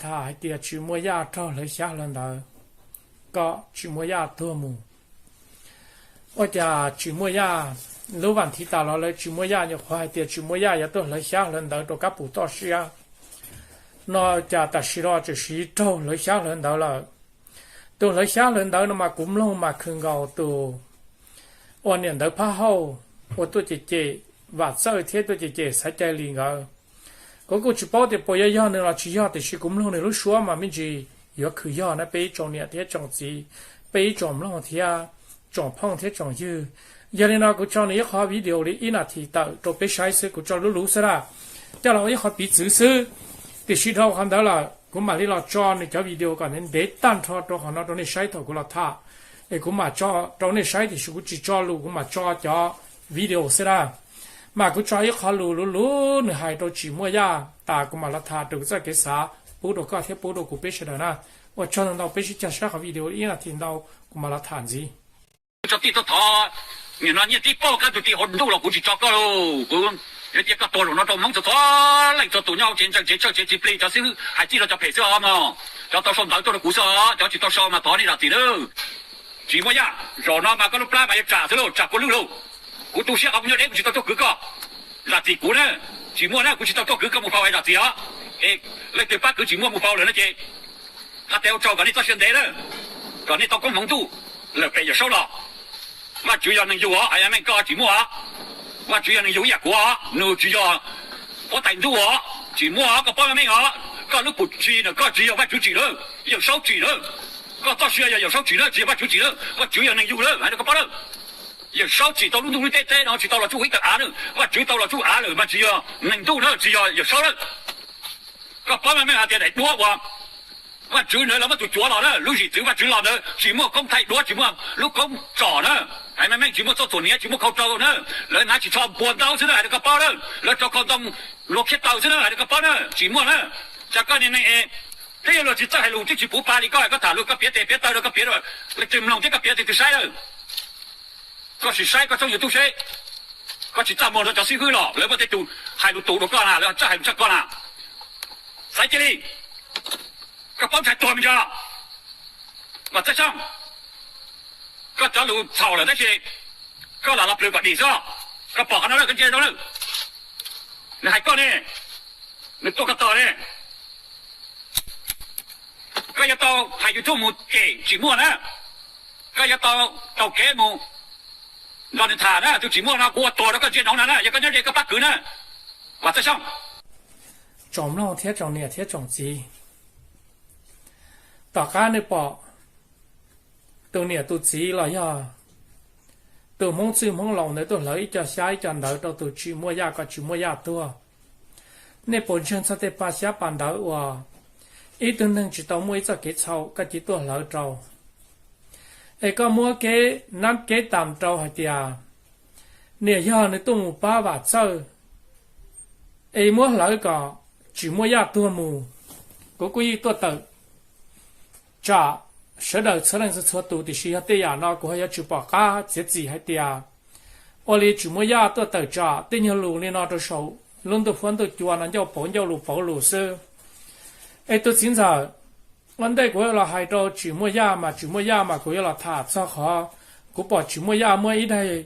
Tham hais tias Tsis Muaj Yaj raug hlawv xyab hlawv ntawv, kom Tsis Muaj Yaj tuag mus. Ua cas Tsis Muaj Yaj, lub vam thiv tas los lawv Tsis Muaj Yaj nyuam qhuav hais tias Tsis Muaj Yaj yuav tuaj hlawv xyab hlawv ntawv rau kab pus toj siab no, cas tam sim no tseem siv raug hlawv xyab hlawv ntawv lawm. Tus hlawv xyab hlawv ntawv no mas kuv mloog mas khwv nkaus tus ua niam ntawv phab hauj, ua tuaj cem cem Vam Txawj thiab tuaj cem cem Xaiv Cai Lis nkawd. Kuv kuj tsis paub tias puas yog yog nws los tsis yog, tiam sis kuv mloog nws lub suab mas me ntsis yuav khwv yog na peb ib tsoom niam thiab tsoom txiv, peb ib tsoom mloog thiab tsoom phooj thiab tsoom ywg. Yog li no kuv tso nws ib qho video li ib nas this tawm rau peb saib xwb, kuv tso lub lub xwb na, coj los ua ib qho piv txwv xwb. Tiam sis dhau qhov ntawd lawm kuv mam li los tso nws cov video kom ntev ntev tag nrho rau qhov no rau nej saib thaum kuv los tham, es kuv mam tso rau nej saib, tiam sis kuv tsis tso lus, kuv mam tso cov video xwb na. Mas kuv tso ib qho lus luv luv nws hais rau Tsis Muaj Yaj tas kuv mam los tham raws kuv txoj kev xav pub rau koj thiab pub rau kuv peb sawv daws na. Ua tsaug ntau ntau, peb sib cog saib qhov video ib nas this ntau, kuv mam los tham ntxiv. Tso tij txhob thov, nim no nyiaj tib pauj kab tug tij hauv ntuj los kuv tsis tso koj lauj. Kuv yuav cia koj tuag zaum no rau Hmoob txhua txhua leej txhua tus nyob hauv tsev ntseeg tsev tsawj tsev txiv plig cov xib hwb hais txij rau cov phem xwb os mog. Cov tau sau ntawv tuaj rau kuv xwb os, cov tsis tau sau mas thov nej zam txim nawb. Tsis Muaj Yaj, zaum no mas koj lub plab mas yuav tsam xwb lauj, tsam kua lwj lauj. Kuv tu siab qhov kuv nyob deb kuv tsis tau tuaj kwv koj, zam txim kuv na. Tsis Muaj na, kuv tsis tau tuaj kwv koj mus faus es zam txim os. Es leej twg pab kwv Tsis Muaj mus faus lawm no ces hais tias ua tsaug kom nej txoj sia ntev lawm, kom nej tau koob hmoov ntuj lawm pem Yawm Saub los. Vajtswv yog neeg yug os, hais meej koj Tsis Muaj os. Vajtswv yog neeg yug ib yam kuv os, nws tsis yog huab tais ntuj os. Tsis Muaj os, koj paub meej meej os, koj lub pum tsi na koj tsis yog Vajtswv tsim lawm, Yawm Saub tsim lawm. Koj txoj sia yog Yawm Saub tsim lawm, tsis yog Vajtswv tsim lawm. Vajtswv yog neeg yug lawm, hais rau koj paub lawm. Yawm Saub tsim tau lub ntuj lub teb, teb no tsis tau los tsuj ib tawm av na, Vajtswv tau los tsuj av lawm mas tsis yog neeg ntuj na, tsis yog Yawm Saub lawm. Koj paub meej meej hais tias daim duab uas Vajtswv ntawd lawv muab tus cuav los na, lub zim txwv Vajtswv los ntawd tsis muaj koob thaij duab, tsis muaj lub koob tsom na. Hais meej meej, tsis muaj txoj txhuam hniav, tsis muaj khau rau na, lawv hnav tsis txho npua ntaub xwb na, hais rau koj paub na, lawv rau khau ntoo luag khiab taw xwb na, hais rau koj paub na, tsis muaj na. Tsam koj niag neeg es twb yog luag tsis txawj hais lus twb tsis puv pa li koj, koj tham lus koj piav tes piav taw rau koj piav rau leej twg mloog thiab koj piav rau leej twg saib lawm. Koj sim saib koj tshooj YouTube seb, koj tsis txaj muag rau cov xib hwb los lawv muaj tej tus hais lus tus rau koj na, lawv txawj hais lus tshaj koj na. Xaiv cia li, koj paub ntshai tuag me ntsis. Vam Txawj Xyooj, koj cov lus txhaum lawm tab sis koj lam los plhws kom dim xwb. Koj pom qhov no lawm koj ntsia rau lawm, nws hais koj ne, nws tuaj koj tos ne. Koj yuav tau hais YouTube mus cem Tsis Muaj na, koj yuav tau taug kev mus nrog nws tham na. Tus Tsis Muaj no kuv ua tuag rau koj ntsia no na, yog koj nyob ze koj pab kwv na. Vam Txawj Xyooj, tsoom mloog thiab tsoom niam thiab tsoom txiv, tom qab nej pom tus niam tus txiv los yog tus Hmoob txwj Hmoob laus ntawd tuaj hlawv ib co xyab ib co ntawv rau tus Tsis Muaj Yaj kom Tsis Muaj Yaj tuag, nej puas ntseeg txog tej pa xyab pa ntawv uas ib tug neeg tsis tau muaj ib txoj kev txhaum koj cia tuaj hlawv rau? Es koj muab kev nab kev tas rau hais tias niam yog nws tuaj mus pab Vam Txawj, es muab hlawv kom Tsis Muaj Yaj tuag mus. Kuv kuj yeej tuaj tawm tsam sawv daws txhua leej txhua tus, tiam sis yog tej yam no kuv ho yuav tsis pom qab txiav txim hais tias ua li Tsis Muaj Yaj tuaj tawm tsam tej nyuag lus li no rau saum lub ntuj huab ntuj cua no ncauj pauv ncauj lus pauv lus xwb. Es tus txiv ntxawm, ua ntej kuv yuav los hais rau Tsis Muaj Yaj mas Tsis Muaj Yaj mas kuv yuav los tham txog qhov kuv pom Tsis Muaj Yaj muab ib daim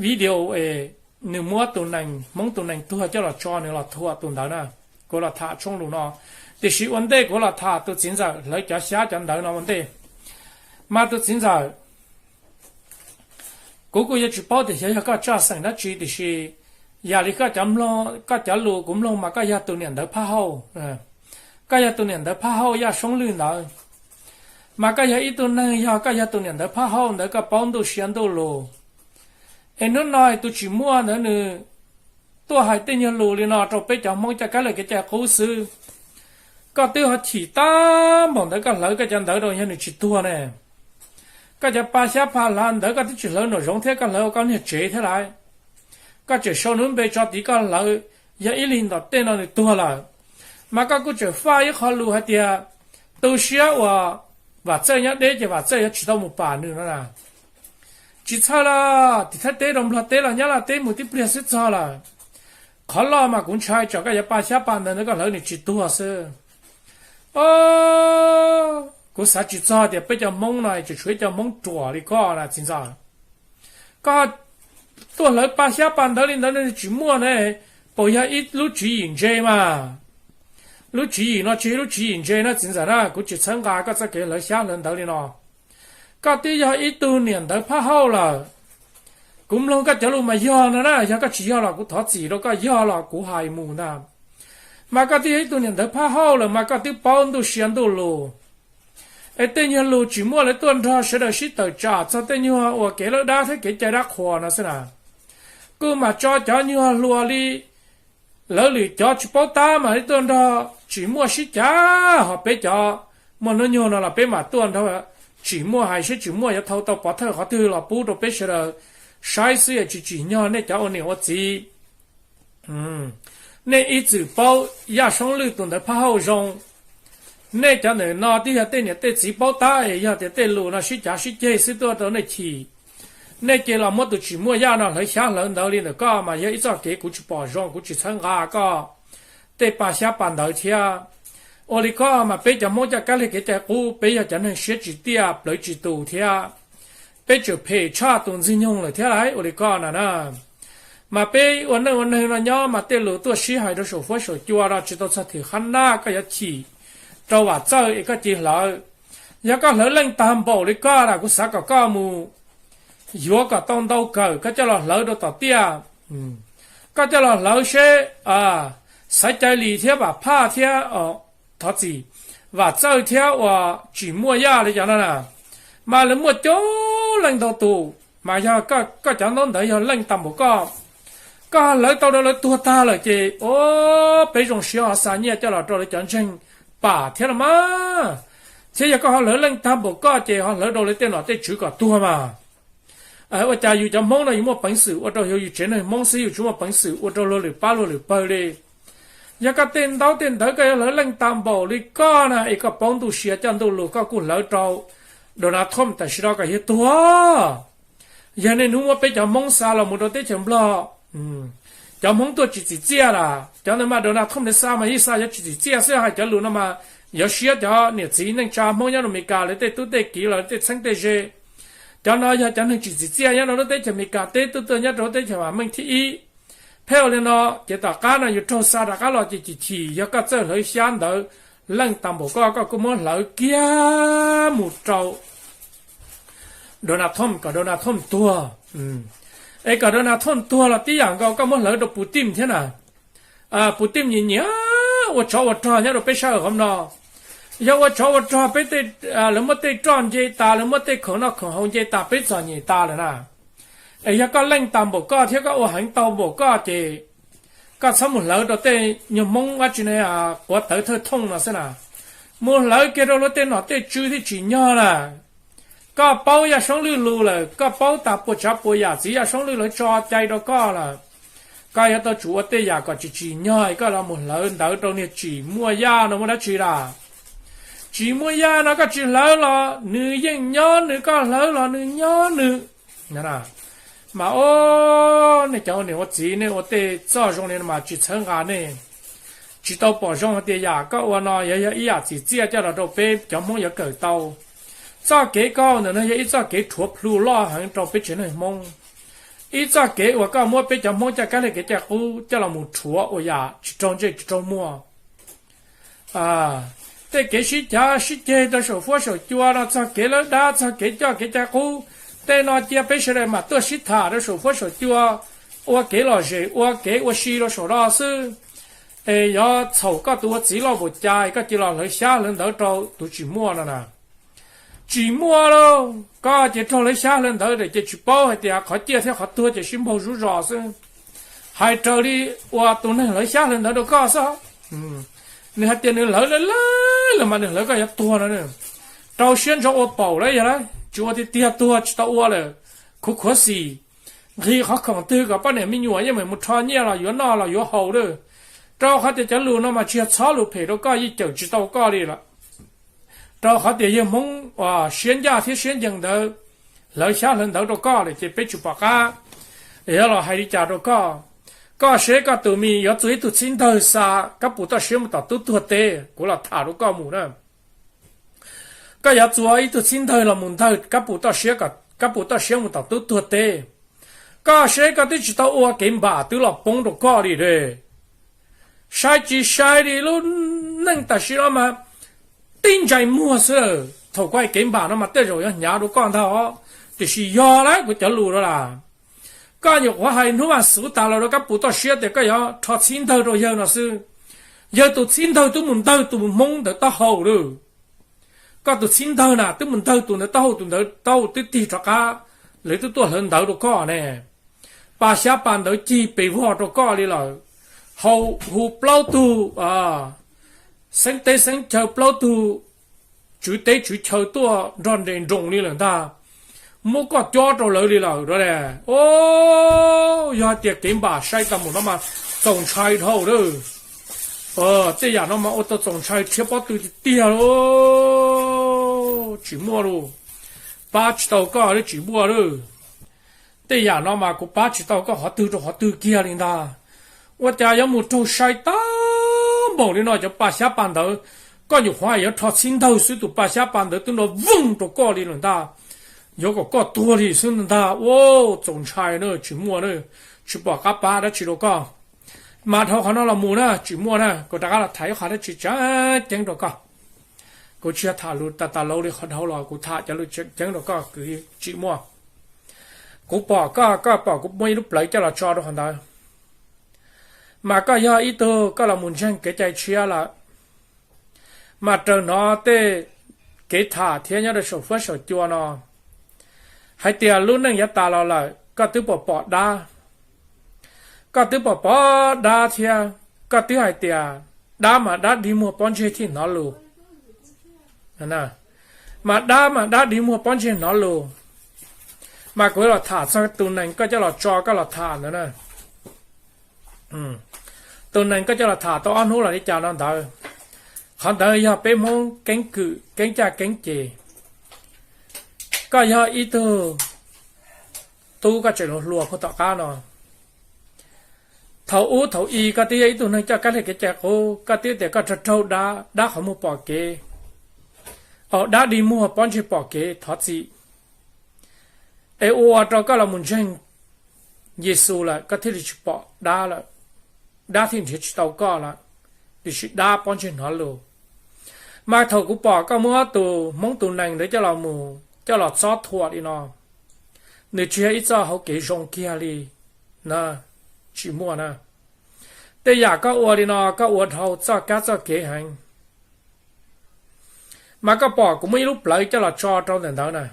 video es nws muab tus neeg Hmoob tus neeg tuag coj los tso nws los thuam tus ntawd na. Kuv los tham tshooj lus no, tiam sis ua ntej kuv los tham tus txiv ntxawm hlawv cov xyab cov ntawv no ua ntej, mas tus txiv ntxawm, kuv kuj yuav tsis paub tias xyov yog koj tsaj xeem dab tsi, tiam sis yam li koj cov mloog, koj cov lus kuv mloog mas koj yog tus niam ntawv phab hauj, koj yog tus niam ntawv phab hauj Yaj Soob Lwj ntawd, mas koj yog ib tug neeg, yog koj yog tus niam ntawv phab hauj ntawd koj paub ntuj sia ntuj lus. Es hnub no tus Tsis Muaj ntawd nws tuaj hais tej nyuag lus li no rau peb cov Hmoob coj kab li kev cai qub xwb. Koj twb ho chim tag npaum ntawd koj hlawv koj cov ntawv rau yog nws tsis tuag ne. Koj cov pa xyab pa hlav ntawd koj twb tsis hlawv nraum zoov thiab, koj hlawv ua koj niag tsev thiab lawm. Koj tseem sau nws lub npe tso tid koj hlawv, yog ib leeg tom tej no nws tuag lawm. Mas koj kuj tseem faj ib qho lus hais tias tu siab uas Vam Txawj nyob deb ces Vam Txawj yuav tsis tau mus pam nws no na. Tsis txhawj los tim Thaib teb rau Nplog teb los Nyab Laj teb mus tib pliag xwb txog lawm. Qhov loj mas kuv ntshai tsam koj yuav pa xyab pa ntawv ntawd koj hlawv nws tsis tuag xwb. O, kuv xav tsis txog tias peb cov Hmoob no tseem tshuav ib co Hmoob ruam li koj na txiv ntxawm. Koj tuaj hlawv pa xyab pa ntawv li ntawd tsis muaj ne, puas yog ib lub tswv yim ntse mas? Lub tswv yim no tsis yog lub tswv yim ntse na txiv ntxawm na, kuv tsis txhawb nqa koj txoj kev hlawv xyab hlawv ntawv li no. Koj twb yog ib tug niam ntawv phab hauj lawm. Kuv mloog koj cov lus mas yog no na, yog koj tsis yog los kuv thov txim rau koj, yog los kuv hais mus ntag. Mas koj twb yog ib tug niam ntawv phab hauj lawm mas koj twb paub ntuj sia ntuj lus. Es tej nyuag lus tsim muaj lawv tuaj nrog sawv daws sib tawm tsam txog tej nyuag uas kev lawb dab thiab kev cai dab qhuas no xwb na. Kuj mam tso cov nyuag hluas li lawv lwm cov tsis paub tab mas li tuaj nrog tsim muaj sib cav, ho peb cov muaj hnub nyoog no los peb mam tuaj nrog tsim muaj hais seb tsim muaj yuav thau tau pov thawj qhov twg los pub rau peb sawv daws saib xwb es tsis tsim nyog nej cov ua niam ua txiv. Nej ib txwm paub Yaj Soob Lwj tus ntawv phab hauj zoo. Nej cov ntawm no twb yog tej niam tej txiv paub tab es yog tias tej lus no sib cav sib ceg xwb tuaj rau nej chim. Nej cia los muab tus tsim muaj Yaj no hlawv xyab hlawv ntawv li ntawm koj mas yog ib txoj kev kuv tsis pom zoo, kuv tsis txhawb nqa koj tej pa xyab pa ntawv thiab. Ua li koj mas peb cov Hmoob coj kab lig kev cai qub, peb yog cov neeg siab tsis tiaj plawv tsis tus thiab. Peb tseem phem tshaj tus Ntxwg Nyoog lawm thiab lauj, ua li koj no na. Mas peb ua neej ua neeg no nyob mas tej lus tuaj sib hais rau saum fuab saum cua no tsis tau txog thwm qhab nab koj yuav chim rau Vam Txawj es koj cia li hlawv. Yog koj hlawv leej tag npaum li koj na kuv xav kom koj mus yuav kom tau ntau kawm koj coj los hlawv rau tom tiaj. Koj coj los hlawv seb Xaiv Cai Lis thiab Vam Phaj thiab, thov txim, Vam Txawj thiab uas Tsim Muaj Yaj li cov no na, mas lawv muaj coob leej ntau tus, mas yog koj cov ntaub ntawv yog leej tag npaum koj, koj hlawv tau rau lawv tuag tag lawm ces o, peb zoo siab ho xa nyiaj coj los rau lawv cov ntseeg pam thiab los mas. Thiab yog koj ho hlawv leej tag npaum koj ces ho hlawv rau lawv tej nom tej tswv kom tuag mas. Ua cas yus cov Hmoob no yus muaj peev xwm ua rau yus tsev neeg Hmoob xwb yus tsis muaj peev xwm ua rau luag lwm pab luag lwm pawg li? Yog koj tej ntaub tej ntawv koj yuav hlawv leej tag npaum li koj na es koj paub ntuj sia coj ntuj lus koj kuj hlawv rau Donald Trump tam sim no kom yawg tuag. Yog niaj hnub muab peb cov Hmoob xa los mus rau teb chaws Nplog, cov Hmoob tuaj tsis txim txiaj lawm. Cov ntawd mas Donald Trump nws xa mas yeej xa yuav tsis txim txiaj xwb, hais cov lus no mas yuav siab cov niam txiv neej tsa Hmoob nyob rau Amelikas lawv tej tub tej kiv los tej txheeb tej ze. Cov no yog cov neeg tsis txim txiaj nyob rau lub teb chaws Amelikas teb tuaj tuaj nyob rau lub teb chaws vam meej thib ib. Pheej ua li no ces tom qab no yus raug xa rov qab los ces chim chim yog koj txawj hlawv xyab ntawv leej tag npaum koj, koj kuj muab hlawv kiag mus rau Donald Trump kom Donald Trump tuag. Es kom Donald Trump tuag los tib yam nkaus koj muab hlawv rau Putin thiab na. Putin nyiam nyiam ua tsov ua rog nyob rau peb sab qhov no. Yog ua tsov ua rog peb, lawv muab tej roj nce tas, lawv muab tej khoom noj khoom haus nce tas peb txom nyem tas lawm na. Es yog koj leej tag npaum koj thiab koj ua heev tau npaum koj ces koj txhob mus hlawv rau tej nyuag Hmoob dab tsi ne, quav tawv thawj thooj no xwb na. Mus hlawv kiag rau luag tej nom tej tswv thiaj tsim nyog na. Koj paub Yaj Soob Lwj lus lawm, koj paub tas puas tsav puas yam txiv Yaj Soob Lwj lawv tso cai rau koj lawm. Koj yuav tau tsum ua tej yam kom tsis tsim nyog es koj los mus hlawv ntawv rau niag Tsim Muaj Yaj no muaj dab tsi lawm? Tsim Muaj Yaj no koj tsis hlawv los nws yeej nyob nws, koj hlawv los nws nyob nws. Mas o, nej cov ua niam ua txiv nej ua tej txoj zoo li no mas tsis txhawb nqa nej. Tsis tau pom zoo hais tias yam koj ua no yog yog ib yam txim txiaj coj los rau peb cov Hmoob yuav kawm tau. Txoj kev koj ua ntawm no yog ib txoj kev rhuav plhu loj heev rau peb tsev neeg Hmoob. Ib txoj kev uas koj muab peb cov Hmoob coj kab lig kev cai qub coj los mus rhuav ua yam tsis raug ntsej tsis raug muag. Tej kev sib cav sib ceg rau saum fuab saum cua no, txog kev lawb dab, txog kev coj kev cai qub, tej no cia peb sawv daws mam tuaj sib tham rau saum fuab saum cua, ua kev lom zem, ua kev ua si rau saum no xwb. Es yuav txhaum koj tus ua txiv loj npaum cas koj cia los hlawv xyab hlawv ntawv rau tus Tsim Muaj no na. Tsim Muaj lauj, koj ces raug hlawv xyab hlawv ntawv ces tsis paub hais tias qhov ciaj thiab qhov tuag ces sib npaug zuj zos xwb. Hais raws li uas tus neeg hlawv xyab hlawv ntawv rau koj xwb. Nws hais tias nws hlawv lawm lawm los mas nws hlawv koj yuav tuag no. Rau siab ntso ua paum lawm yog lawm, tsis ua tiag tiag tuag tsis tau ua lawm. Khuv khuav xim, nqhis qhov khoom twg kom poj niam me nyuam yeej meem mus rho nyiaj los yuav noj los yuav haus lawm. Rau qhov tias cov lus no mas tsis yog txhob lus phem rau koj, yeej cawm tsis tau koj li lawm. Rau qhov tias yawg Hmoob uas siab ncaj thiab siab ncees ntawd hlawv xyab hlawv ntawv rau koj lawm ces peb tsis pom qab yuav los hais li cas rau koj. Koj seb koj tus me yuav txua ib tug txhib ntawg xa kab pus toj siab mus tom tub tuag teb, kuv los tham rau koj mus na. Koj yuav txua ib tug txhib ntawg los mus ntawg kab pus toj siab, kab pus toj siab mus tom tub tuag teb. Koj seb koj twb tsis tau ua kev npam twb los poob rau koj li ne. Sai tsis sai li lub neej tam sim no mas tib ntsais muag xwb. Thaum kuv hais kev npam no mas tej zaum yuav hnyav rau koj ntag os, tiam sis yog lawm kuv cov lus rau las. Koj nyuam qhuav hais hnub vas xuv tas los rau kab pus toj siab tias koj yuav rho txhib ntawg rau yawg no xwb. Yawg tus txhib ntawg twb mus ntawg tus hmoob ntawd taub hau lawm. Koj tus txhib ntawg na twb mus ntawg tus ntawd taub hau, tus ntawd taub hau twb tig rov qab, lawv twb tuaj hlawv ntawv rau koj ne. Pa xyab pa ntawv cig pes vog rau koj li lawm. Hau hu plaub tug xeeb teb xeeb chaw, plaub tug tswv teb tswv chaw tuaj nrog nres nroos li lawm ntag. Muab koj cob rau lawv li lawm a. O, yog hais tias kev npam sai tau mus no mas txaus ntshai dhau lawm. Tej yam no mas ua tau txaus ntshai rhiab pob tw tiag tiag lauj. Tsis muaj lauj. Pab tsis tau koj li, tsis muaj lauj. Tej yam no mas kuv pab tsis tau koj qhov twg rau qhov twg kiag li ntag. Ua cas yuav mus raug sai tag npaum li no, cov pa xyab pa ntawv. Koj nyuam qhuav yuav rho txhib ntawg xwb tus pa xyab pa ntawv twb nrov voog rau koj li lawm ntag. Yuav kom koj tuag li xwb ntag. Ua txaus ntshai na, tsis muaj na, tsis pom qab pab dab tsi rau koj. Mas dhau qhov no los mus na tsis muaj na, kuv rov qab los tham ib qho dab tsi tseem ceeb rau koj. Kuv tsis yog tham lus tas tas laus li qhov dhau los kuv tham cov lus tseem ceeb rau koj kwv, tsis muaj. Kuv pom koj, koj pom kuv muaj ib lub plawv coj los tso rau qhov ntawd. Mas koj yog ib tug koj los mus ntseeg kev cai tshiab lawm, mas raws hnov tej kev tham thiab nyob rau saum huab saum cua no hais tias lub neej yav tas los lawm koj twb pom pom dab, koj twb pom pom dab thiab, koj twb hais tias dab mas dab dig muag pob ntseg thiaj hnov lus. Mas dab mas dab dig muag pob ntseg hnov lus. Mas kuv los tham txog tus nees koj coj los tso koj los tham ntawd na. Tus nees koj coj los tham tau ob hnub los li cas no ntawd, qhov ntawd yog peb Hmoob keeb kwm keeb caj keeb ces. Koj yog ib tug tub koj tseem hluas hluas puag tom qab no. Thaum ub thaum i koj twb yog ib tug neeg coj kab lig kev cai qub, koj twb tias koj raug raug dab, dab qhov muag pom kev, dab dig muag pob ntseg pom kev thov txim. Es ua rau koj los mus ntseeg Yexus lawm koj thiaj li tsis pom dab lawm, dab thiaj nrhiav tsis tau koj lawm, tiam sis dab pob ntseg hnov lus. Mas thaum kuv pom koj muab tus Hmoob tus nees ntawd coj los mus coj los txob thuam li no, nws tsis yog ib txoj hauv kev zoo kiag li na, tsis muaj na. Tej yam koj ua li no koj ua dhau txoj kab txoj kev heev. Mas koj pom kuv muaj ib lub plawv coj los tso rau ntawm ntawd na.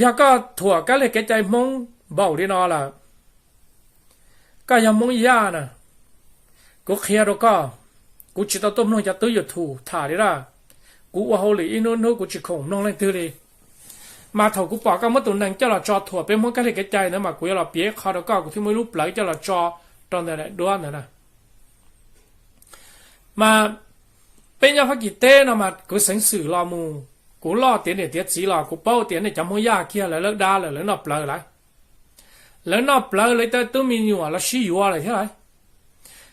Yog koj thuam kab lig kev cai Hmoob npaum li no lawm, koj yog Hmoob Yaj na, kuv qhia rau koj, kuv tsis tau tuaj mloog cov tub YouTube tham li lawm. Kuv ua hauj lwm ib hnub hnub kuv tsis khoom mloog leej twg li. Mas thaum kuv pom koj muab tus nees coj los tso thuam peb Hmoob kab lig kev cai ntawd mas kuv yuav los piav ib qho rau koj, kuv thiaj muaj ib lub plawv coj los tso rau ntawm daim duab ntawd na. Mas peb nyob Fab Kis teb no mas kuv xeev xwm los mus, kuv loj tiav niam tiav txiv los kuv paub tias nej cov Hmoob Yaj kiag lawv lawb dab lawm, lawv noj plawv lawm. Lawv noj plawv lawv tej tub me nyuam los sib yuav lawm thiab lawm.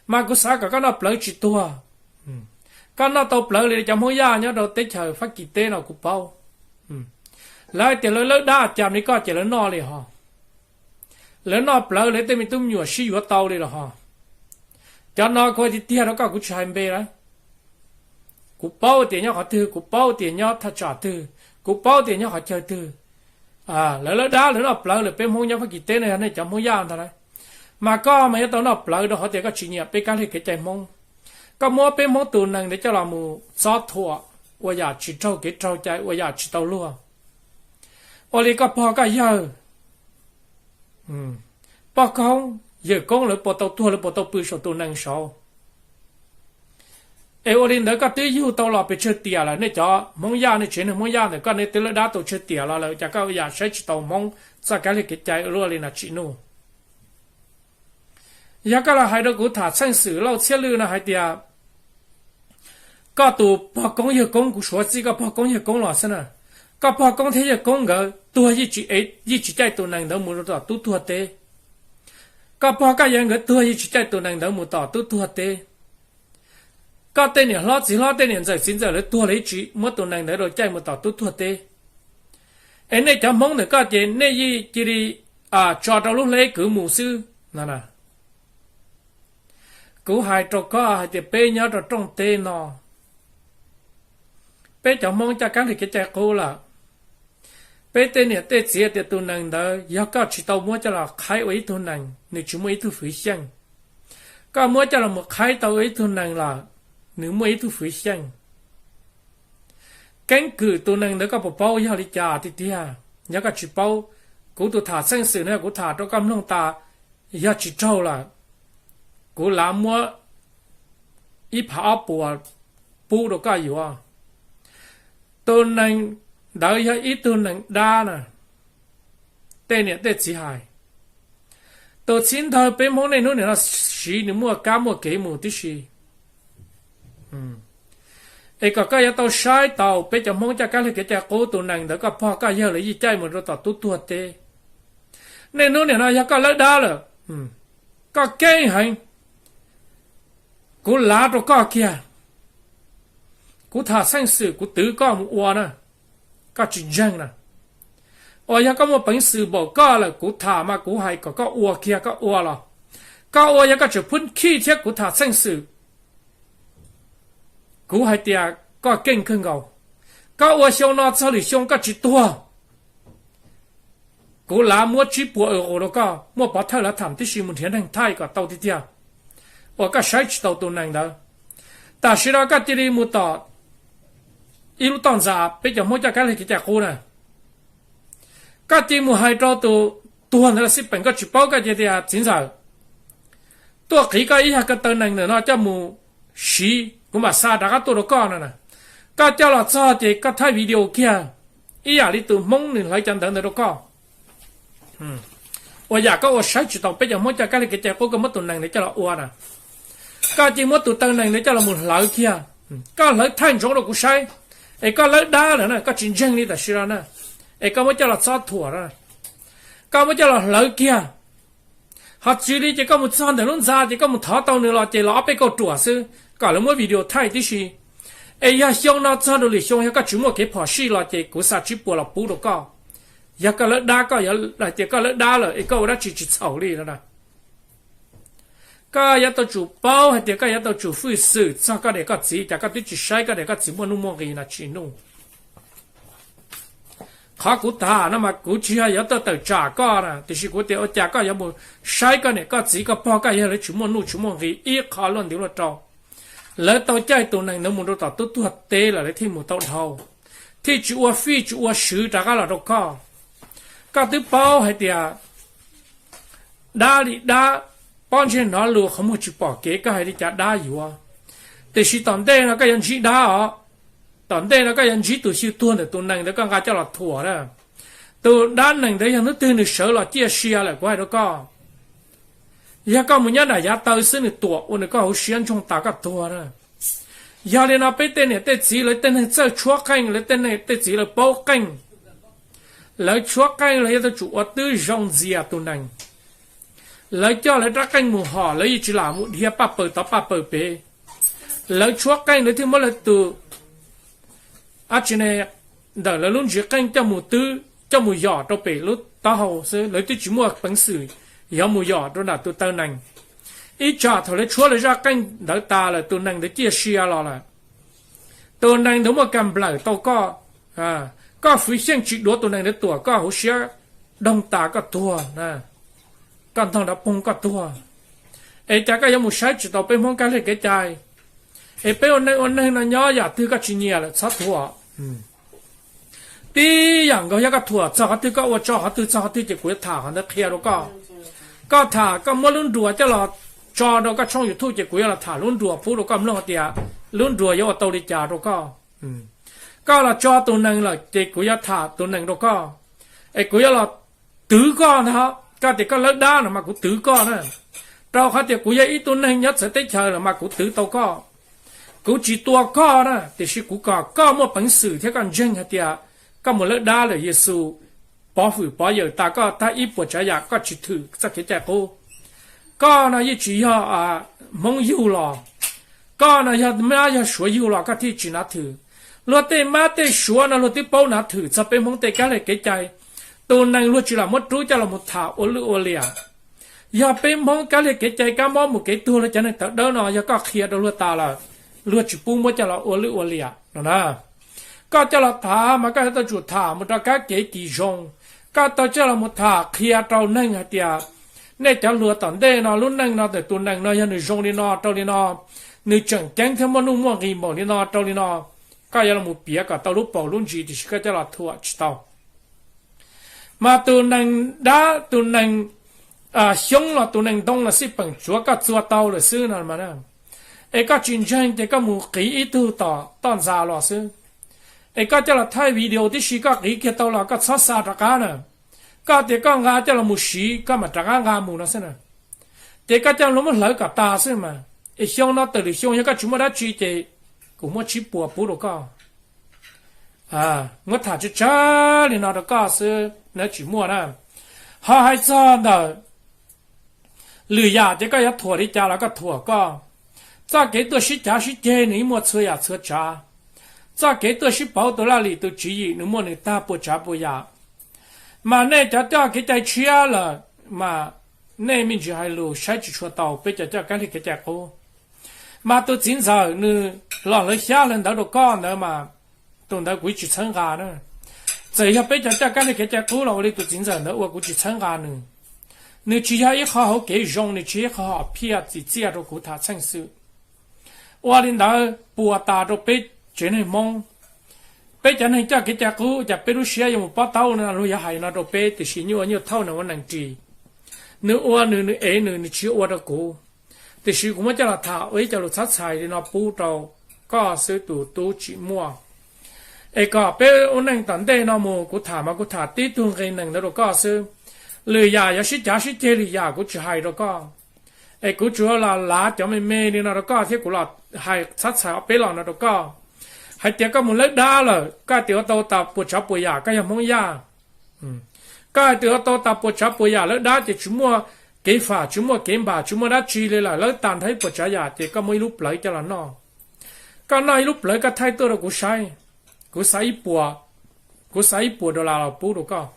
Mas kuv xav kom koj noj plawv tsis tuag. Koj noj tau plawv li cov Hmoob Yaj nyob rau teb chaws Fab Kis teb no kuv paub. Lawv hais tias lawv lawb dab cas li koj ces lawv noj li ho. Lawv noj plawv lawv tej me tub me nyuam sib yuav tau li los ho. Cov no kuv hais tiag tiag rau koj, kuv tsis hais npe lawm. Kuv paub tias nyob qhov twg, kuv paub tias nyob thaj tsam twg, kuv paub tias nyob qhov chaw twg. Lawv lawb dab lawv noj plawv lawm, peb Hmoob nyob Fab Kis teb no yog nej cov Hmoob Yaj ntag lauj. Mas koj mas yuav tau noj plawv rau qhov tias koj tsis nyiam peb kab lig kev cai Hmoob. Koj muab peb Hmoob tus nees ntawd coj los mus txob thuam ua yam tsis raug kev raug cai, ua yam tsis tau luag. Ua li koj pog koj yawg, pog koob yawg koob lawv puas tau tuag, lawv puas tau pw saum tus nees saud? Es ua li ntawd koj twb yug tau los pes tsawg tiam lawm, nej cov Hmoob Yaj, nej tsev neeg Hmoob Yaj ntawm koj nej twb lawb dab tau tsawg tiam los lawm, cas koj ua yam saib tsis taus Hmoob txoj kab lig kev cai ua luaj li na Tsim Nuj? Yog koj los hais rau kuv tham txheej xwm Lauj Txhiab Lwj no hais tias koj tus pog koob yawg koob, kuv suav txij koj pog koob yawg koob los xwb na, koj pog koob thiab yawg koob nkawd tuag yeej tsis caij tus nees ntawd mus rau tom tub tuag teb. Koj pog koj yawg nkawd tuag yeej tsis caij tus nees ntawd mus tom tub tuag teb. Koj tej niam hlob txiv hlob tej niam ntxawm txiv ntxawm lawv tuag lawv yeej tsis muab tus nees ntawd rau caij mus tom tub tuag teb. Es nej cov Hmoob ntawm koj ces nej yeej cia li tso rau lub hleb kwv mus xwb no. Kuv hais rau koj hais tias peb nyob rau rooj teb no, peb cov Hmoob coj kab lig kev cai qub lawm. Peb tej niam tej txiv tias tus nees ntawd yog koj tsis tau muab coj los qhaib ua ib tug nees, nws tsis muaj ib tug fwv xyeej. Koj muab coj los mus qhaib tau ua ib tug nees lawm, nws muaj ib tug fwv xyeej. Keeb kwm tus nees ntawd koj puas paub yog li cas tiag tiag? Yog koj tsis paub, kuv tus tham xeej xwm no kuv tham rau koj mloog tas, yog tsis raug lawm, kuv lav muab ib phav ob puas pub rau koj yuav. Tus nees ntawd yog ib tug nees dab na, tej niam tej txiv hais. Tus txhib ntawd peb Hmoob niaj hnub nim no siv nws muaj kab muaj kev mus tib si. Es kom koj yuav tau saib taus peb cov Hmoob coj kab lig kev cai qub tus nees ntawd koj pog koj yawg lawv yeej caij mus rau tom tub tuag teb. Niaj hnub nim no yog koj lawb dab lawm, koj keej heev, kuv lav rau koj kiag. Kuv tham xeej xwm kuv twv koj mus ua na, koj tsis ntseeg na. Uas yog koj muaj peev xwm npaum koj lawm kuv tham mas kuv hais kom koj ua kiag koj ua los. Koj ua yog koj tseem phub khij thiab kuv tham xeej xwm, kuv hais tias koj keej kawg nkaus. Koj ua xyoo no txog lwm xyoo koj tsis tuag, kuv lav muab tsib puas euro rau koj, muaj pov thawj lawv tham tib si mus nrhiav neeg thaij kom tau tiag tiag, uas koj saib tsis taus tus nees ntawd. Tam sim no koj cia li mus tom ib lub toj ntxas peb cov Hmoob coj kab lig kev cai qub na, koj cia li mus hais rau tus tuag ntawd los xij peem, koj tsis paub koj cia tias txiv ntxawm, tuaj qiv koj ib yag ko taw nees ntawm no coj mus siv, kuv mam xa rov qab tuaj rau koj no na. Koj coj los txog ces koj thaij video kiag ib yam li tus Hmoob nws hlawv cov ntawv ntawd rau koj. Ua yam koj ua saib tsis taus peb cov Hmoob coj kab lig kev cai qub, koj muab tus nees ntawd coj los ua na, koj cia li muab tus taw nees ntawd coj los mus hlawv kiag, koj hlawv thaij ntsoov rau kuv saib. Es koj lawb dab lawm na, koj tsis ntseeg li tam sim no na, es koj muab coj los txob thuam na, koj muab coj los hlawv kiag. Ho tsis li ces koj mus txog ntawm lub ntxa ces koj mus thov tau nws los ces los ob peb kauj ruam xwb kom lawv muab video thaij tib si. Es yog xyoo no txog rau lwm xyoo yog koj tsis muaj kev phom sij los ces kuv xa tsib puas los pub rau koj. Yog koj lawb dab, koj yuav hais tias koj lawb dab lawm es koj ua dab tsi tsis txhaum li no na. Koj yuav tau tsum paub hais tias koj yuav tau tsum fwj xwm txog koj niam koj txiv, cas koj twb tsis saib koj niam koj txiv muaj nuj muaj nqis no tsis nuj. Qhov kuv tham no mas kuv tsis yog yuav tuaj tawm tsam koj na, tiam sis kuv tias ua cas koj yuav mus saib koj niam koj txiv koj pog koj yawg lawv tsis muaj nuj tsis muaj nqis ib qho luaj ntiv luaj rau. Lawv tau caij tus nees ntawd mus rau tom tub tuag teb lawm lawv thiaj mus tau dhau, thiaj tsis ua fij tsis ua swv rov qab los rau koj. Koj twb paub hais tias dab li dab, pob ntseg hnov lus qhov muag tsis pom kev, koj hais li cas dab yuav. Tiam sis tom ntej no koj yuav ntsib dab os. Tom ntej no koj yuav ntsib tus xyw tuag ntawm tus nees ntawd koj nqa coj los thuam na. Tus dab nees ntawd yog hnub twg nws sawv los ciaj sia lawm kuv hais rau koj, yog koj mus nyob nram yav taw xwb nws tuam ua nws koj hauv siab ntsoog tas koj tuag na. Yog li no peb tej niam tej txiv lawv tej neeg txawj tshuab qeej, lawv tej niam tej txiv lawv paub qeej, lawv tshuab qeej los yuav tau tsum ua twb zoo ntxias tus nees. Lawv coj lawv rab qeej mus hom, lawv yeej tsis lam mus dhia paj paws tod paj paws pem. Lawv tshuab qeej lawv thiaj muab lawv tus, ab tsi ne, ntawm lawv lub ntsis qeej coj mus twb, coj mus yom rau pem lub taub hau xwb, lawv twb tsis muaj peev xwm yuav mus yom rau nram tus taw nees. Ib tsam thaum lawv tshuab lawv zaj qeej ntawd tas lawm tus nees ntawd ciaj sia los lawm, tus nees ntawd muaj kas nplawm tau koj, koj fwv xyeej tsis duav tus nees ntawd tuam koj hauv siab doog tas koj tuag, koj ntog nrov poog koj tuag. Es cas koj yuav mus saib tsis tau peb Hmoob kab lig kev cai? Es peb ua neej ua neeg no nyob yam twg koj tsis nyiam lawm txhob thuam. Tib yam nkaus yog koj thuam txog qhov twg, koj ua tso qhov twg txog qhov twg ces kuv yuav tham qhov ntawd qhia rau koj. Koj tham koj muab lub nruas coj los tso rau koj tshooj YouTube ces kuv yuav los tham lub nruas pub rau koj mloog tias lub nruas yuav ua tau li cas rau koj. Koj los tso tus nees lawm ces kuv yuav tham tus nees rau koj, es kuv yuav los twv koj ntag. Koj tias koj lawb dab no mas kuv twv koj na, rau qhov tias kuv yog ib tug neeg nyob txawv teb chaws los mas kuv twv tau koj. Kuv tsis tua koj na, tiam sis kuv kom koj muaj peev xwm thiab koj ntseeg hais tias koj mus lawb dab lawm Yexus pov hwm pov yawm tas koj tag ib puas tsav yam, koj tsis thwm txoj kev cai qub. Koj no yeej tsis yog Hmoob yug los, koj no yog mab yog suav yug los koj thiaj tsis nav thwm. Luag tej mab tej suav no luag twb paub nav thwm txog peb Hmoob tej kab li kev cai. Tus nees luag tsis lam muab rub coj los mus tham ua lwj ua liam. Yog peb Hmoob kab li kev cai kab mob mus kev tuag luag cov neeg tawv dawb no yog koj qhia rau luag tas lawm, luag tsis pub muab coj los ua lwj ua liam no na. Koj coj los tham mas koj yuav tau tsum tham mus rau kab kev kis zoo. Koj tau coj los mus tham qhia rau neeg hais tias nej cov hluas tom ntej no lub neej no ntawm tus nees no yog nws zoo li no rau li no, nws tseem ceeb thiab muaj nuj muaj nqis npaum li no rau li no. Koj yuav los mus piav kom tau lub paus lub ntsis tiam sis koj coj los thuam tsis tau. Mas tus nees dab tus nees xyoob los tus nees ntoo los xij peem tsuav koj txua tau lawm xwb no. Es koj tsis ntseeg ces koj mus qiv ib tug tom toj ntxas los xwb. Es koj coj los thaij video tib si koj qiv kiag tau los koj txhob xa rov qab na. Koj tias koj nqa coj los mus siv koj mam rov qab nqa mus no xwb na. Ces koj coj los muab hlawv kom tas xwb mas. Es xyoo no tawm lwm xyoo yog koj tsis muaj dab tsi ces kuv muab tsib puas pub rau koj. Muab tham tsawg tsawg li no rau koj xwb nws tsis muaj na. Ho hais txog ntawm lwm yam ces koj yuav thuam li cas los koj thuam koj. Txoj kev tuaj sib cav sib ceg nws yeej muaj txhua yam txhua tsav. Txoj kev tuaj sib pauv tus laj lim tus tswv yim nws muaj nws tag puas tsav puas yam. Mas nej cov coj kev cai tshiab lawm mas nej me ntsis hais lus saib tsis tshua tau peb cov coj kab li kev cai qub. Mas tus txiv ntxawm nws los hlawv xyab hlawv ntawv rau koj ntawd mas tus ntawd kuv tsis txhawb nqa na. Txawm yog peb cov coj kab li kev cai qub los ua li tus txiv ntxawm ntawd ua kuv tsis txhawb nqa nws. Nws tsis yog ib qho hauv kev zoo, nws tsis yog ib qho hom phiaj txim txiaj rau kuv tham txheej xwm. Ua li ntawd puas tas rau peb tsev neeg Hmoob. Peb cov neeg coj kev cai qub cas peb lub siab yuav mus pob taub no, luag yuav hais no rau peb tiam sis nyuaj ua nyuaj thauj nws ua neeg ris. Nws ua nws, nws ev nws, nws tsis ua rau kuv. Tiam sis kuv muab coj los tham ua ib co lus txhab txhais li no pub rau koj xwb tus tub tsim muaj. Es kom peb ua neej tom ntej no mus kuv tham mas kuv tham tib tug nqe nees ntawd rau koj xwb. Lwm yam yuav sib cav sib ceg lwm yam kuv tsis hais rau koj. Es kuv tsuas los lav cov me me li no rau koj thiab kuv los hais txhab txhais ob peb los no rau koj. Hais tias koj mus lawb dab lawm koj hais tias ua tau tas puas tsav puas yam koj yog Hmoob Yaj. Koj hais tias ua tau tas puas tsav puas yam lawb dab ces tsis muaj kev fam tsis muaj kev npam tsis muaj dab tsi li lawm, lawb tag nrho ib puas tsav yam ces koj muaj ib lub plawv coj los noj. Koj noj ib lub plawv koj thaij tuaj rau kuv saib, kuv xa ib puas, kuv xa ib puas dollar los pub rau koj,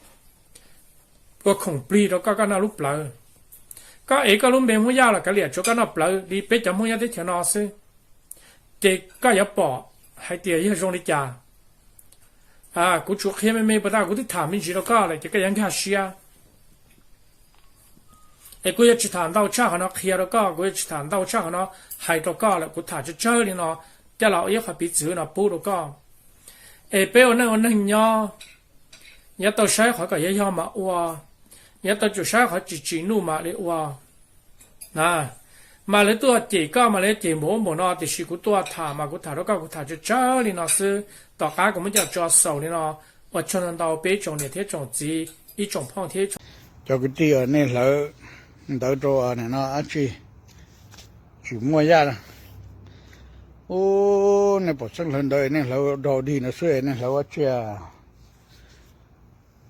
ua khoom plig rau koj, koj noj lub plawv. Koj ev koj lub npe Hmoob Yaj los kav liam, tsuav koj noj plawv li peb cov Hmoob nyob teb chaws no xwb, ces koj yuav pom hais tias yog zoo li cas. Kuv tsuas qhia me me puas tas, kuv twb tham me ntsis rau koj lawm ces koj yuav nkag siab. Es kuv yuav tsis tham ntau tshaj qhov no qhia rau koj, kuv yuav tsis tham ntau tshaj qhov no hais rau koj lawm, kuv tham tsawg tsawg li no coj los ua ib qho piv txwv no pub rau koj. Es peb ua neej ua neeg nyob, yuav tau saib qhov kom yog yog mas ua, yuav tau tsum saib qhov tsis tsim nuj mam li ua. Mas lawv tuaj cem koj mas lawv cem npaum ub npaum no, tiam sis kuv tuaj tham mas kuv tham rau koj, kuv tham tsawg tsawg li no xwb. Tom qab kuv muab coj tso xaus li no, ua tsaug ntau ntau peb tsoom niam thiab tsoom txiv, ib tsoom phooj thiab cov kwv tij, nej hlawv ntawv rau no dab tsi, tsis muaj yaj. Ub, nej pom xeeb hlawv ntawv, nej hlawv dog dig no xwb, nej hlawv dab tsi?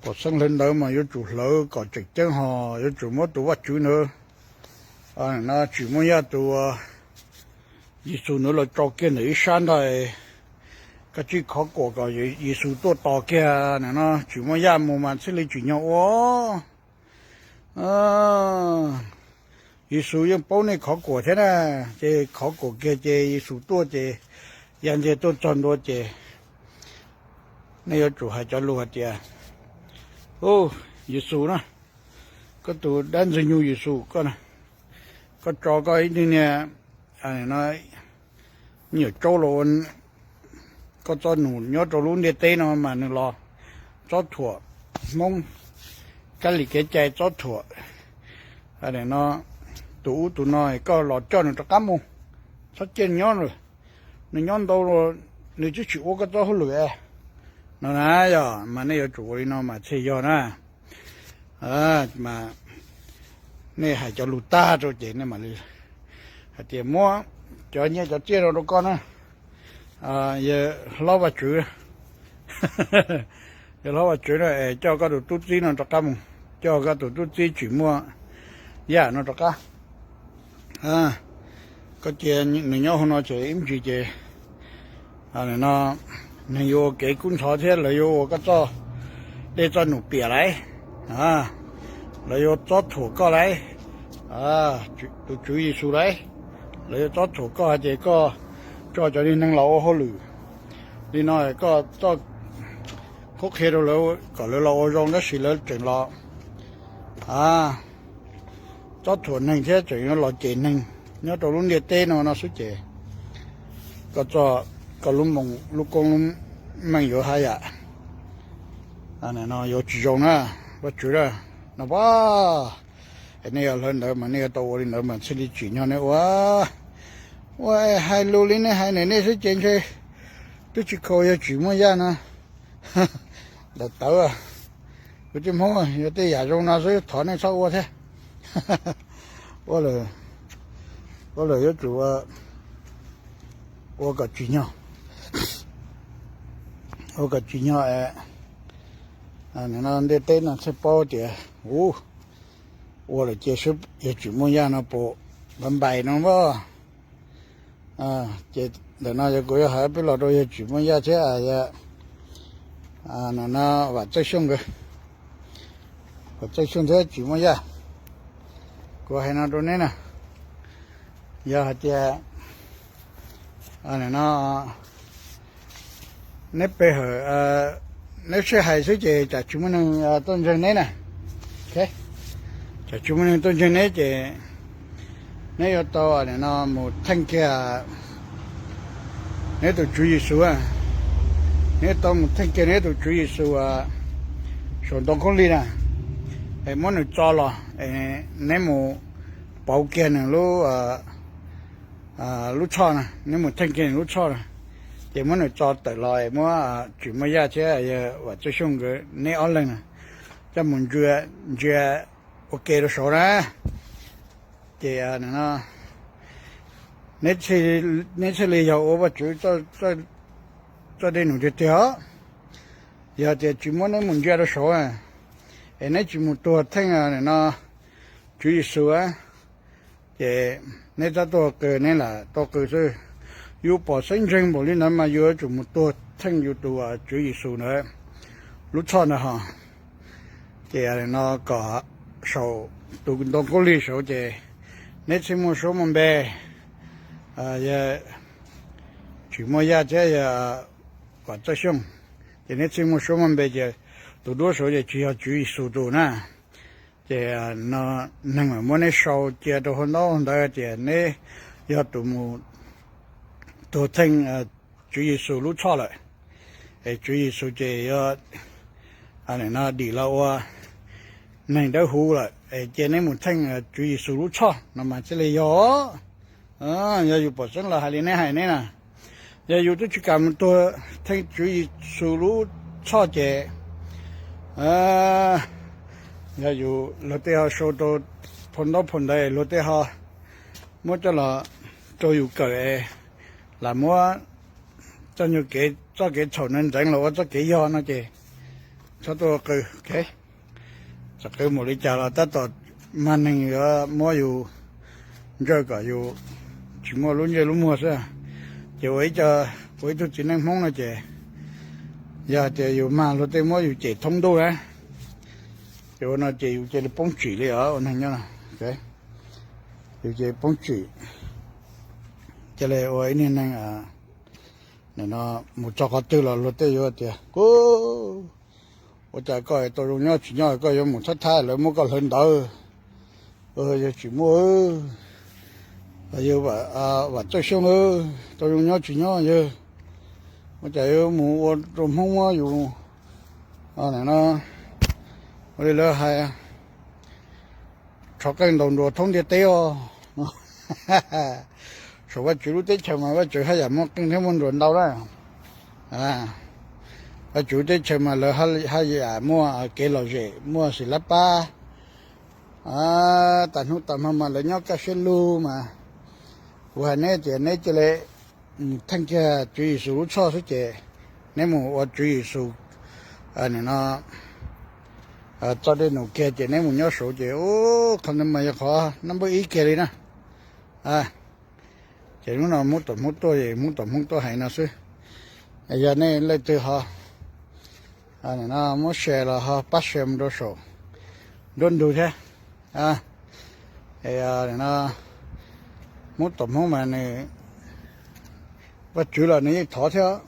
Pom xeeb hlawv ntawv mas yuav tsum hlawv kom tseem ceeb ho yuav tsum muab tus Vajtswv ntawd, no tsis muaj yaj tus Yexus ntawd los tso kiag ntawm ib sab ntag. Koj tsij khov kuam kom Yexus tuaj tos kiag no, tsis muaj yaj mus mas thiaj li tsim nyog ua. Yexus yeej paub nej khov kuam thiab na, ces khov kuam kiag ces Yexus tuaj ces ya ntxiag tuaj txog ntua ces nej yuav tsum hais cov lus hais tias, Yexus na, koj tus dab ntxwg nyoog Yexus koj na, koj tso koj ib tug niag me nyuam tsaub los ua koj txoj num nyob rau lub ntiaj teb no mas nws los txob thuam Hmoob, kab lis kev cai txob thuam no, tus ub tus no, koj los coj nws rov qab mus, txhob cia nws nyob lawm. Nws nyob ntau, nws twb tsis ua koj txoj hauj lwm no na. Yog mas nej yuav tsum ua li no mas thiaj yog na. Mas nej hais cov lus tag rau ces nej mam li hais tias muab cov nyiaj cov txiaj no rau koj na. Yawg hlob Vaj Tswv, yawg hlob Vaj Tswv no es coj koj tus tub txib no rov qab mus, coj koj tus tub txib tsis muaj yaj no rov qab. Koj cia nws nyob hauv no ces ib ntsis ces no neeg yuav ua kev kub ntxhov thiab lawv yuav ua koj txoj dej txoj num piam lauj, lawv yuav txob thuam koj lauj, tus Tswv Yexus lauj, lawv yuav txob thuam koj hais tias koj tso cov niag neeg los ua hauj lwm li no, koj txoj qhuab qhia rau lawv kom lawv los ua zoo tab sis lawv tseem los txob thuam neeg thiab tseem yuav los cem neeg nyob rau lub ntiaj teb no no xwb ces koj txoj, koj lub moo lub koob lub meej yuav haj yam yuav tsis zoo na, Vajtswv a. No pab, nej yog hlawv ntawd mas nej yuav tau ua li ntawd mas thiaj li tsim nyog nej ua. Ua hais lus li nej hais ntawm nej xwb ces ntshe twb tsis khaus yawg Tsim Muaj Yaj no. Daim tawv, kwv tij Hmoob, yog tej yam zoo no xwb thov nej txhob ua thiab. Ua lawm, ua lawm yuav tsum ua kom tsim nyog, ua kom tsim nyog es no ntiaj teb no thiaj paub tias u, ua lawm cia seb yawg Tsim Muaj Yaj no puas npais no as. Ces ntawm no yog kuv yuav hais peb los rau yawg Tsim Muaj Yaj thiab no Vam Txawj Xyooj nkawd, Vam Txawj Xyooj thiab Tsim Muaj Yaj. Kuv hais no rau neb na, yog hais tias no neb pe hawm, neb sib hais xwb ces tsam tsis muaj neeg tuaj ntseeg neb na. Tsam tsis muaj neeg tuaj ntseeg neb ces neb yuav tau no mus theej kiag neb tus Tswv Yexus, neb tau mus theej kiag neb tus Tswv Yexus saum ntoo khaub lig na, es muab nws tso los, neb mus pauv kiag nws lub lub tshoj na, neb mus theej kiag nws lub tshoj na, ces muab nws tso tawm los es muab Tsim Muaj Yaj thiab yawg Vam Txawj Xyooj nkawd neb ob leeg na coj mus ntsia ua ke rau saud na. Ces neb thiaj li yog ua Vajtswv txoj dej num tiag tiag os. Yog tias tsis muab neb mus ntsia rau saud es neb tsis mus tuag theej no Tswv Yexus ces neb tab tuaj qw, neb lam tau qw xwb. Yus pom xeeb ntseeg npaum li ntawd mas yus yuav tsum mus tuag theej yus tus Tswv Yexus ntawd lub tshoj ntawd ho. Ces no kom saum tus ntoo khaub lig saud ces neb thiaj muaj suab muaj npe, yawg Tsim Muaj Yaj thiab yawg Vam Txawj Xyooj, ces neb thiaj muaj suab muaj npe ces tus duab saud ces tsis yog Tswv Yexus tus na. Ces no neeg mam muab neb sau cia rau hauv ntaub ntawv tias neb yog tus mus tuag theej Tswv Yexus lub tshoj lawm, es Tswv Yexus ces yog no dim los ua neeg dawb huv lawm es cia neb mus theej Tswv Yexus lub tshoj no mas thiaj li yog. Yog yus pom xeeb los hais li neb hais neb na, yog yus twb tsis kam mus tuag theej Tswv Yexus lub tshoj ces yog yus luag tej ho sau rau phau ntaub phau ntawv luag tej ho muab coj los rau yus kawm, lam muab txoj nyuag kev txoj kev txhaum ntawd ntxeev los ua txoj kev yog no ces txhob tuaj qw. Txawm qw mus li cas los tab tom mag neeg yuav muab yus ntsawj kom yus tsis muaj lub ntsej lub muag xwb. Ces ua ib co, ua ib tug txiv neej Hmoob no ces yog tias yus mag luag tej muab yus cem thoob ntuj na, ces ua no ces yus cia li poob tsim li os ua neeg nyob no. Yus cia li poob tsim, cia li ua ib niag neeg nim no mus txog qhov twg los luag tej yuav tias, Kuv, ua cas koj tau zoo nyob tsis nyob koj yuav mus thab thab lawv muab koj hlawv ntawd? Yawg Tsim Muaj, yawg Vam Txawj Xyooj, tau zoo nyob tsis nyob yawg, ua cas yuav mus ua rau Hmoob muab yus no, ua li lawv hais, rho qeej ntaus nruas thoob ntiaj teb os. Saum Vajtswv lub teb chaws mas Vajtswv haj yam muaj qeej thiab muaj nruas ntau na. Vajtswv lub teb chaws mas lawv haj yam muaj kev lom zem muaj xim lab pab. Tas hnub tas hmo mas lawv nyob kaj siab lug mas. Kuv hais neb tias neb cia li mus theej kiag Tswv Yexus lub tshoj xwb ces neb mus ua Tswv Yexus nim no txoj dej num kiag ces neb mus nyob saud ces qhov ntawd mas yog qhov nab npawb ib kiag li na. Ces hnub no Hmoob Tuam Hmoob tuaj es Hmoob Tuam Hmoob tuaj hais no xwb. Yog nej leej twg ho no muab share los ho pab share mus rau saum nruab ntug thiab. No Hmoob Tuam Hmoob mas nws, Vajtswv los nws yeej thov thiab,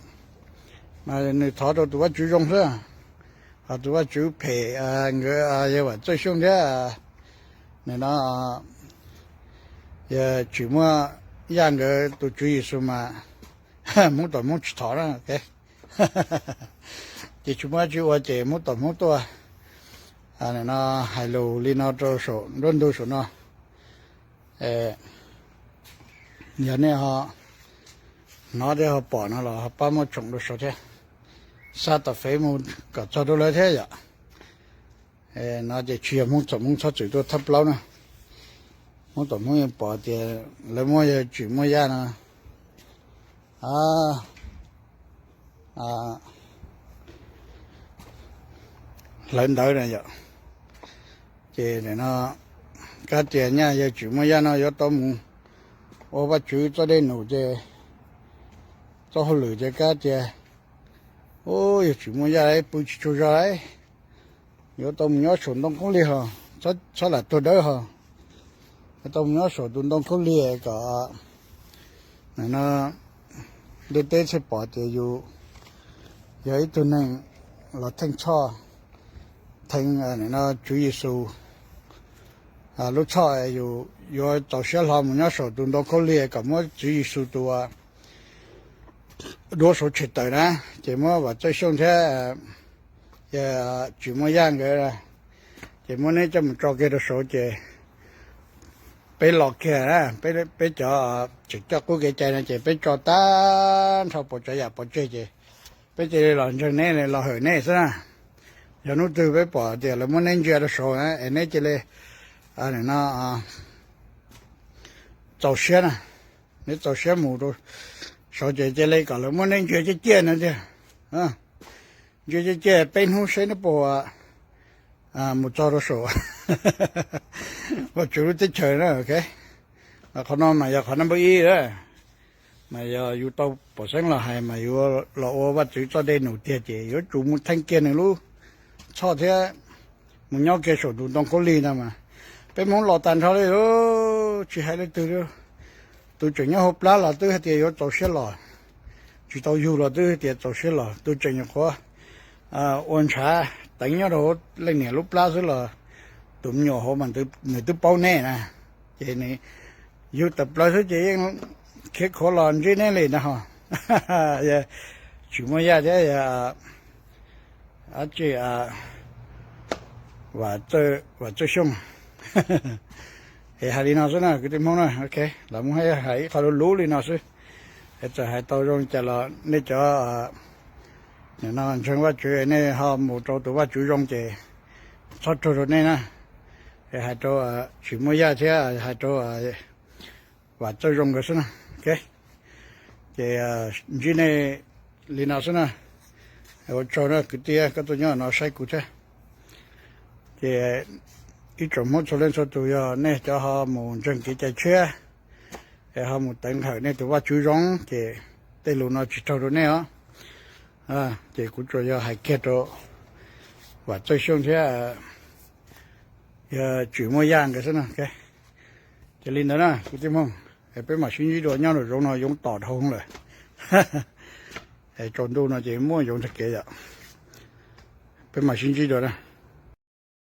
mas nws thov rau tus Vajtswv zoo xwb. Ho tus Vajtswv phem nkawd yog Vam Txawj Xyooj thiab, nim no yog Tsim Muaj Yaj nkawd tus Tswv Yexus mas Hmoob Tuam Hmoob tsis thov na. Ces tsis muaj dab tsi ua ces Hmoob Tuam Hmoob tuaj no hais lus li no rau saum nruab ntug saum no. Yog nej ho hnov thiab ho pom no los ho pab muab tshoom rau saud thiab, xa tom fev mus kom txog rau lawv thiab yom. No ces tsis yog Hmoob Tuam Hmoob txhob txwm tuaj thawj plaub na. Hmoob Tuam Hmoob yeej pom tias lawv muab yog Tsim Muaj Yaj no hlawv ntawv na yom. Ces nim no kab tias nyaj yog Tsim Muaj Yaj no yuav tau mus ua Vajtswv txoj dej num ces txoj hauj lwm ces kab tias, u, yog Tsim Muaj Yaj pw tsis tsaug zog lauj, yuav tau mus nyob saum ntoo khaub lig ho, txhob lam tuag dawb ho, yuav tau mus nyob saum tus ntoo khaub lig kom nim no ntiaj teb thiaj pom tias yus yog ib tug neeg los theej txhoj, theej nim no Tswv Yexus lub txhoj, yus yuav txaus siab hlo mus nyob saum tus ntoo khaub lig kom muab Tswv Yexus tus duab saud tshem tawm na. Ces muab Vam Txawj Xyooj thiab Tsim Muaj Yaj nkawd, ces muab neb coj mus tso kiag rau saud ces peb los kiag na, peb cov tseem coj qub kev cai no ces peb tso tag nrho puas tsav yam pov tseg ces peb cia li los ntseeg neb los hawm neb xwb na. Yog hnub twg peb pom tias lawv muab neb ntsia rau saud na es neb cia li, nim no txaus siab na, neb txaus siab mus rau saud ces cia li kom lawv muab neb ntsia ciaj ciaj no tiag. Ntsia ciaj ciaj peb hnub seb neb puas mus txog rau saum Vajtswv lub teb chaws na. Qhov no mas yog qhov number ib a, mas yog yus tau pom xeeb los hais mas yuav los ua Vajtswv txoj dej num tiag ces yuav tsum mus theej kiag nws lub txhoj thiab mus nyob kiag saum tus ntoo khaub lig ntag mas. Peb Hmoob los tag nrho li, tsis hais leej twg li. Tus tseem nyob hauv plab los twb hais tias yuav txaus siab los, tsis tau yug los twb hais tias txaus siab los. Tus tseem nyuam qhuav ua ntshav teev nyob rau hauv leej niam lub plab xwb los tus me nyuam hauv mas nws twb paub nej na. Ces nws yug tawm plaws xwb ces yeej khiav khuav los ntsib neb li ntag ho. Tsis muaj yaj thiab, dab tsi, Vam Txawj Xyooj. Es hais li no xwb na kwv tij Hmoob na, ok, los muab hais ib qho luv luv li no xwb. Es txawm hais tau zoo li cas los nej cov nim no ntseeg Vajtswv nej ho mus rau tus Vajtswv zoo ces txhob raug rau nej na. Es hais rau Tsis Muaj Yaj thiab hais rau Vam Txawj Zoo nkawd xwb na. Ok, ces ntsib nej li no xwb na. Ua tsaug na kwv tij koj tuaj nyob no saib kuv thiab. Ces ib tsoom Hmoob txhua leej txhua tus yog nej cov ho mus ntseeg kev cai tshiab es ho mus teev hawm nej tus Vajtswv zoo ces tej lus no tsis raug rau nej os. Ces kuv tsuas yog hais kiag rau Vam Txawj Xyooj thiab yog Tsis Muaj Yaj nkawd xwb na. Ces li ntawd na kwv tij Hmoob, es peb mam sib ntsib dua, nyob nraum zoov no yoov tom dhau lawm. Es tsaus ntuj no ces muaj yoov ntag kev yom. Peb mam sib ntsib dua na.